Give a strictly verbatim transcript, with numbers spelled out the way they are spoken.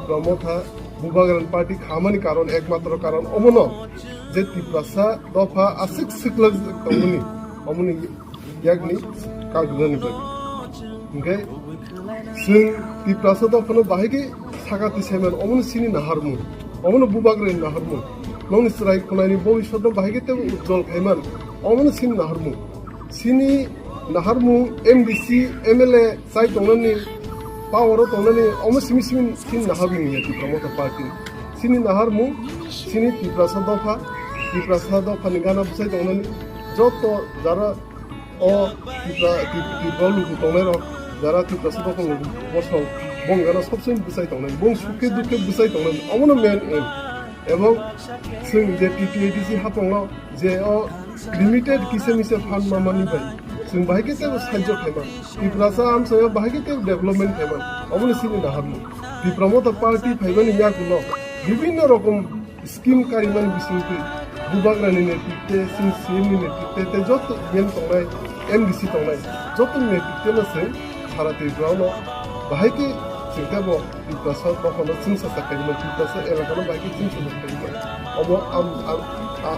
Tipra Motha Bubagrani party khamani karon, ekmatro karon omono je Tiprasa dopha aswk swklak tongmani, omoni yakni kagrani bagwi. Hwnkhe chwng Tiprasa dophano bahai khe sakati saiman, omono chini naharmung, omono Bubagrani naharmung. Nokni chwrai khwnaini bobiswtno bahai khe teibo ujjol khaiman, omono chini naharmung. Chini naharmung M D C, M L A chai tongnani, power o tongnani, omo simi simi chini naharmung ya Tipra Motha party. Chini naharmung, chini Tiprasa dopha, Tiprasa dophani gana bwsai tongnani, joto jara o Tipra, Tip-, Tipra luku tongnai rok, jara Tiprasa dopha luku bosong, bong gana sobsimi bwsai tongnani, bong sukhe dukhe bwsai tongnani, omono main aim. Ebong chwng je T T A D C haphango je o limited kisa misa phan mamani bai chwng bahai khe teibo sahajyo khaima. Tiprasa amchaio bahai khe teibo development khaima. Omono chini naharmung. Tipra Motha party phaimani yagulo bibhinno rokom scheme karimani bisingtwi Bubagrani netritwe, chwng C M ni netritwe tei joto E M tongnai, M D C tongnai, jotoni netritweno chwng sara Tripura no bahai khe chwng teibo Tiprasa dophano chwngsacha khaimani, Tiprasa elakano bahai khe chwngsacha khaimani. Obo am, am, a,